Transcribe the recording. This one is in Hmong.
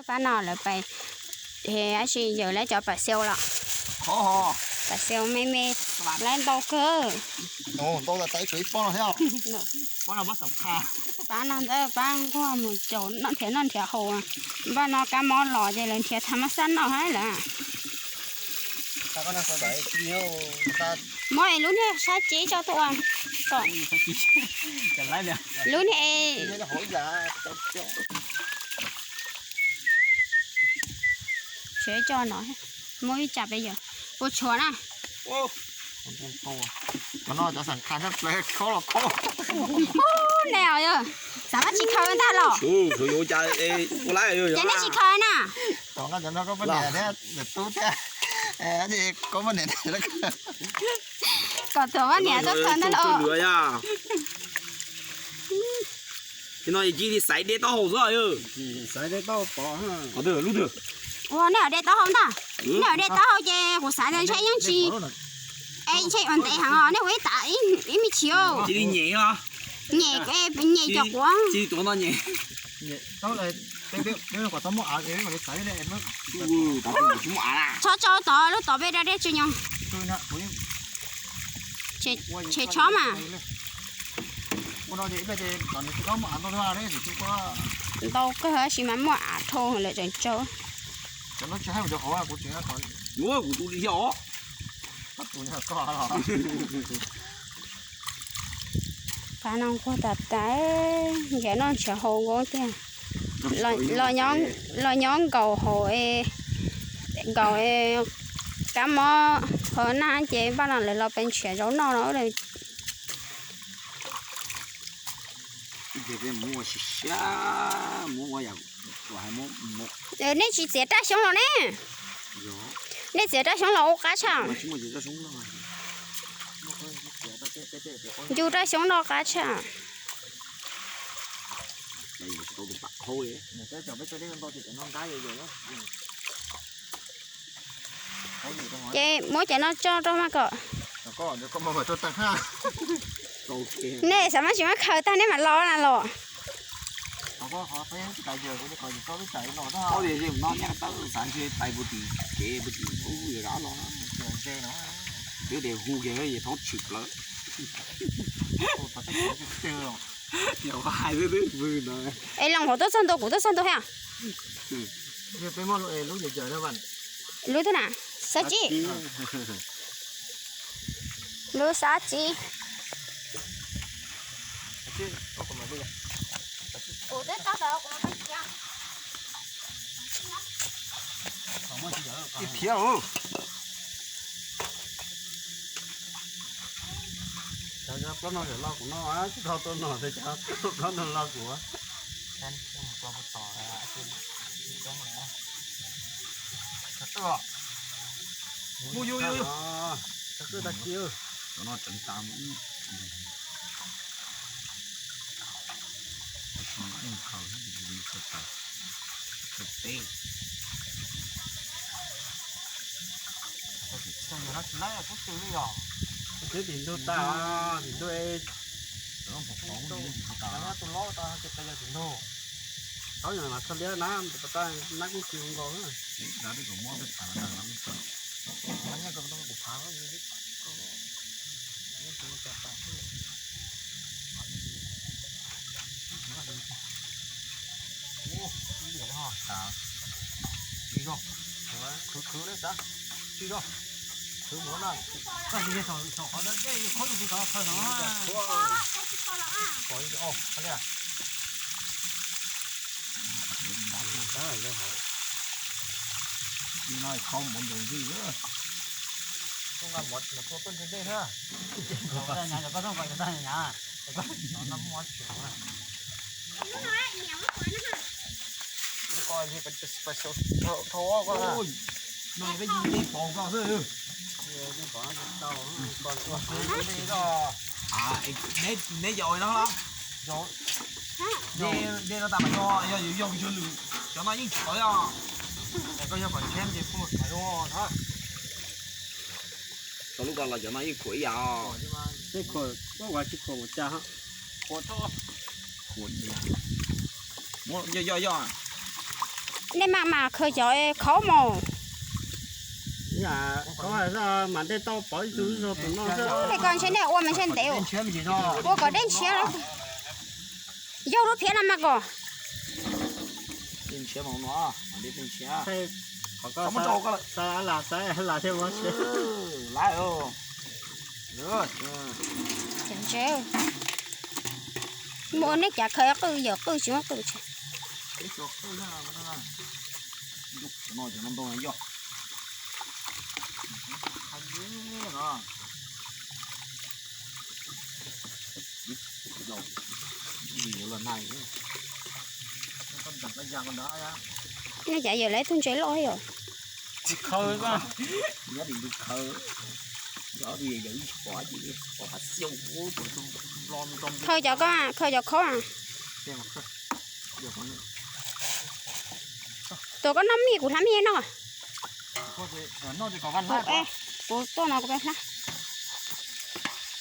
Pab no lawv pais, tab sis yawm lawv cov pam xeus los, pam xeus me me, lawv ntau kawg. Pab no ntawd pab nquag mus caum noj nrhiav noj nrhiav haus. Npaj no kab mob los ces lawv nrhiav thav mab xab noj hab lawm. Muab es lub niag sab cib tso tuaj ua kom, lub niag es tsev tso no, muab ib tsam peb yawg puas tshuav na. Nej os, xav mas tsis khaws ntag los? Ces nej tsis khaws na. Kom tuam poj niam tuaj khaws ntag los. Ces no cia li xaiv dej taub hau xwb. Ua nej dej taub hau ntag. Nej dej taub hau ces kuv xav tias ntshe yeej tsis, es ntshe ua ntev heev os, nej ua ib tas ib me chim os. Cia li nyem os. Nyem, nyem cov quav. Cia li tuav no nyem. Txhob tso tod lub tod peb da dej tsw nyob. Tshem tshob mas. Ntau kawg tab sis mas muaj av dhau lawm tseem tsau. Qab no nquag tas tas, nrhiav noj nrhiav haus nkaus tiag. Los nyob nkaum hauv, nkaum kab mob hauv nag ces npaj no lawv los pes nrhiav zaub noj no. Nej tsis txiav raj xyoob los ne? Nej txiav raj xyoob los ua qab tshaj. Ncu raj xyoob no qab tshaj. Ces muab cov no tso rau mas kom, nej xav mas tsis muab khaws tag nej mam los na los. Es los hauv tuaj txog ntua kuv tuaj txog ntua thiab. Lub twg na? Xab tsib. Lub xab tsib. Ib phiab. Cov plaub no yog lo kuv no, tsis tau tuaj no ces cov plaub no lo kuv. Mus, mus, mus. Tag kis, tag kis. Tim ntug tas, tim ntug, tus lob tas ces peb yog tim ntug. Thaum yog mas txog liab na, tas na kuj kws nkaus. Tsis zoo, khwv khwv li tas, tsis zoo, khwv mus na. Koj tis saum qhov dej khob tus tus tod khaws saum no. Li no kho mov ntaus ntxij. Koj nqa mov tsis tua tuaj ntshe dej thiab. Koj nqa mov tsis ua. Neb yaus no los? Dej no tas mas yog, yog yus yog yus lwm, cov no yeej tsis tawv os. Koj yog kom ntshiab ces kuj mus tawv os. Tau lub ko los cov no yeej khuam ib yam os. Tej khuam, khuam tsis khuam ua cas. Khuam, yog yog yog. Nej mam mas khaws cov khauv mus. Tej ko ntshe nej ua mas ntshe ntev, ua kom deb ntshiab. Yog lub phiab no mas kom. Mus nej cav khaws qwj yawm qwj tsis muaj qwj. Nej cav yawm lawv tug ntses loj thiab yom. Khaws cov ko, khaws cov khauv. Tuas koj noj mij kuv hlab mij noj. Kuv tuaj no kuv hlab.